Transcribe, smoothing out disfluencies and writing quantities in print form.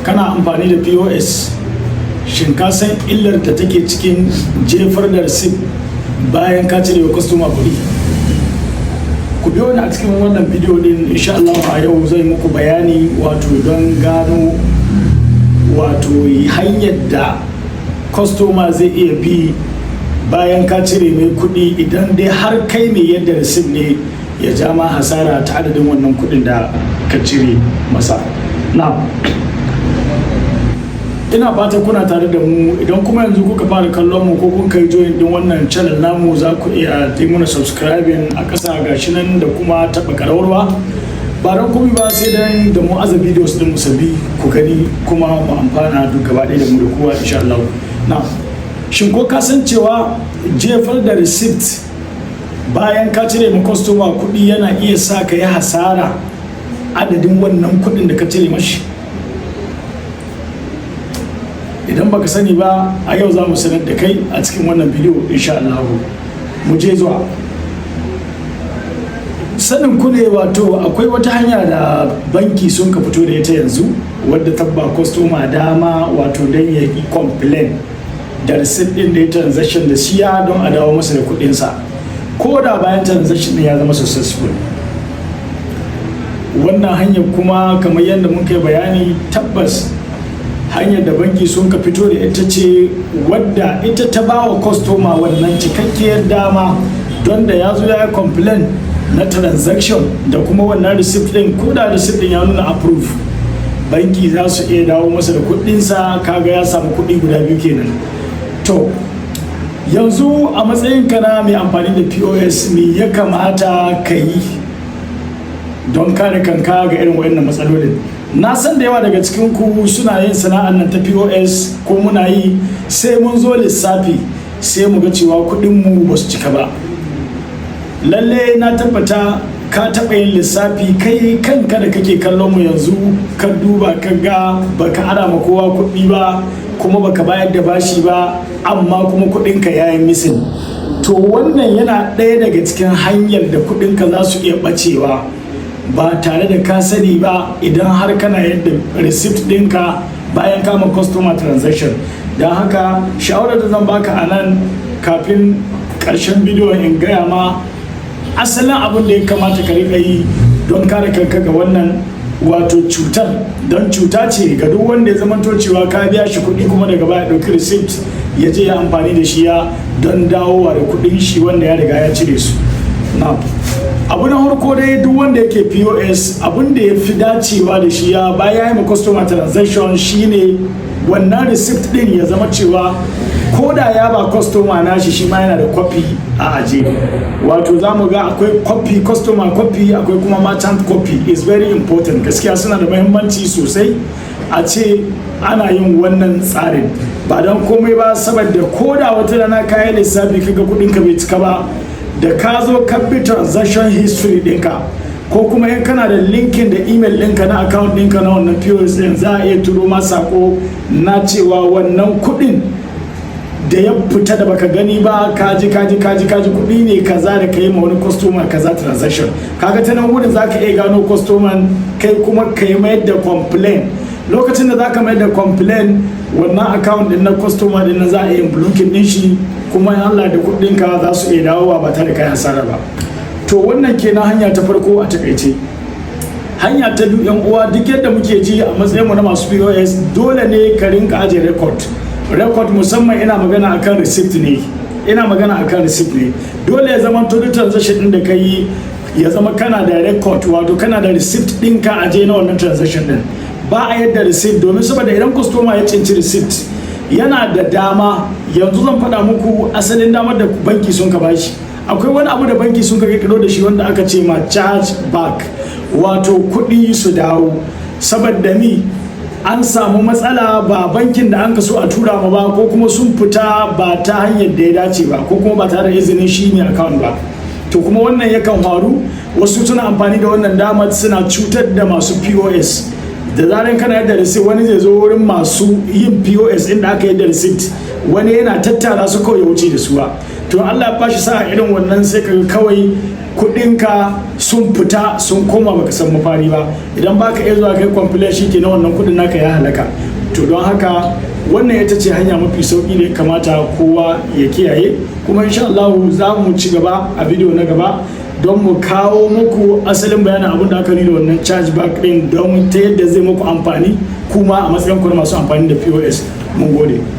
Kana amfani da POS, shin ka san illar da take cikin jefar da receipt bayan ka cire wa customer kuɗi? Ku biyo ni a cikin wannan bidiyo din, insha Allah. A yau zai muku bayani, wato don gano wato hanyar da customer zai iya bi bayan ka cire mai kuɗi, idan dai har kai mai yadda receipt ne, ya ja ma hasara ta adadin wannan kuɗin da ka cire masa. Na ina fatan kuna tare da mu. Idan kuma yanzu kuka fara kallon mu ko kun kai join din wannan channel namu, za ku iya yi mana subscribing a ƙasa gashi nan da kuma taɓa ƙararrawa, ba don komai ba sai dan da mu aza videos din mu sabi ku gani kuma mu amfana duk gaba ɗaya da mu da kowa, insha Allah. Na shin ko ka san cewa jefar da receipt bayan ka cire ma customer kuɗi yana iya sa ka yi hasara adadin wannan kuɗin da ka cire mashi? Idan baka sani ba, a yau za mu sanar da kai a cikin wannan bidiyo, insha Allah. Mu je zuwa. Sanin ku ne, wato akwai wata hanya da banki sun ka fito da ita yanzu wadda ta ba customer dama, wato don ya yi complain da receipt din da ya transaction da shiya, don a dawo masa da kuɗinsa ko da bayan transaction din ya zama successful. Wannan hanyar kuma, kamar yadda mun kai bayani, tabbas hanyar da banki sun ka fito da ita ce wadda ita ta ba wa customer wannan cikakkiyar dama, don da ya zo ya yi complain na transaction da kuma wannan receipt din, ko da receipt din ya nuna approve, banki za su iya dawo masa da kuɗinsa. Kaga ya samu kuɗi guda biyu kenan. To yanzu, a matsayin ka na mai amfani da POS, me ya kamata ka yi don kare kanka ga irin waɗannan matsalolin? Na san da yawa daga cikin ku suna yin sana'ar nan ta POS, ko muna yi, sai mun zo lissafi sai mu ga cewa kuɗin mu ba su cika ba. Lalle na tabbata ka taɓa yin lissafi kai kanka da kake kallon mu yanzu, ka duba ka ga baka ara ma kowa kuɗi ba kuma baka bayar da bashi ba, amma kuma kuɗinka ya yi missing. To wannan yana ɗaya daga cikin hanyar da kuɗinka za su iya ɓacewa ba tare da ka sani ba, idan har kana yadda receipt ɗinka bayan kama customer transaction. Don haka shawarar da zan baka a nan, kafin ƙarshen bidiyon in gaya ma asalin abin da ya kamata ka riƙa yi don kare kanka ga wannan wato cutar, don cuta ce ga duk wanda ya zamanto cewa ka biya shi kuɗi kuma daga baya ɗauki receipt ya je ya amfani da shi ya don dawowa da kuɗin shi wanda ya riga ya cire su. Na abu na farko dai, duk wanda yake POS, abun da ya fi dacewa da shi ya bayan ya yi ma customer transaction shine wannan receipt din ya zama cewa ko da ya ba customer nashi, shi ma yana da copy a aje. Wato za mu ga akwai copy, customer copy, akwai kuma merchant copy. Is very important, gaskiya suna da muhimmanci sosai a ce ana yin wannan tsarin, ba don komai ba saboda ko da wata rana kayan lissafi kaga kudin ka bai cika ba, da ka zo ka bi transaction history ɗinka, ko kuma in kana da linking da email ɗinka na account ɗinka na wannan POS ɗin, za a iya turo ma sako na cewa wannan kuɗin da ya fita da baka gani ba, kaji kaji kaji kaji, kuɗi ne kaza da ka yi ma wani customer kaza transaction. Kaga ta nan wurin zaka iya gano customer, kai kuma ka yi mayar da complain. Lokacin da zaka mayar da complain, wannan account din na customer din za a iya blocking din shi, kuma in Allah da kuɗin ka za su iya dawowa ba tare da kai hasara ba. To wannan kenan hanya ta farko a takaice. Hanya ta biyu, yan uwa, duk yadda muke ji a matsayin mu na masu POS, dole ne ka rinka aje record. Record musamman ina magana akan receipt ne, ina magana akan receipt ne. Dole ya zama to duk transaction din da ka yi ya zama kana da record, wato kana da receipt ɗinka aje na wannan transaction din. Ba a yadda receipt domin saboda idan customer ya cinci receipt, yana da dama. Yanzu zan faɗa muku asalin damar da banki sun ka bashi. Akwai wani abu da banki sun ka kirkiro da shi wanda aka ce ma charge back, wato kuɗi su dawo saboda ni an samu matsala, ba bankin da an so a tura ma ba, ko kuma sun fita ba ta hanyar da ya dace ba, ko kuma ba tare da izinin shi mai account ba. To kuma wannan yakan faru, wasu suna amfani da wannan damar suna cutar da masu POS. Da zaran kana yadda receipt, wani zai zo wurin masu yin POS inda aka yi da receipt Wani yana tattara su kawai ya wuce da su ba. To, Allah ya bashi sa irin wannan, sai ka kawai kudinka sun fita sun koma, baka san mafari ba. Idan baka iya zuwa kai complain, shi ke na wannan kudin naka ya halaka. To, don haka wannan ita ce hanya mafi sauki da ya kamata kowa ya kiyaye. Kuma insha Allah za mu ci gaba a bidiyo na gaba don mu kawo muku asalin bayanin abin da aka da wannan chargeback din, don ta yadda zai muku amfani kuma a matsayin ku na masu amfani da POS. Mun gode.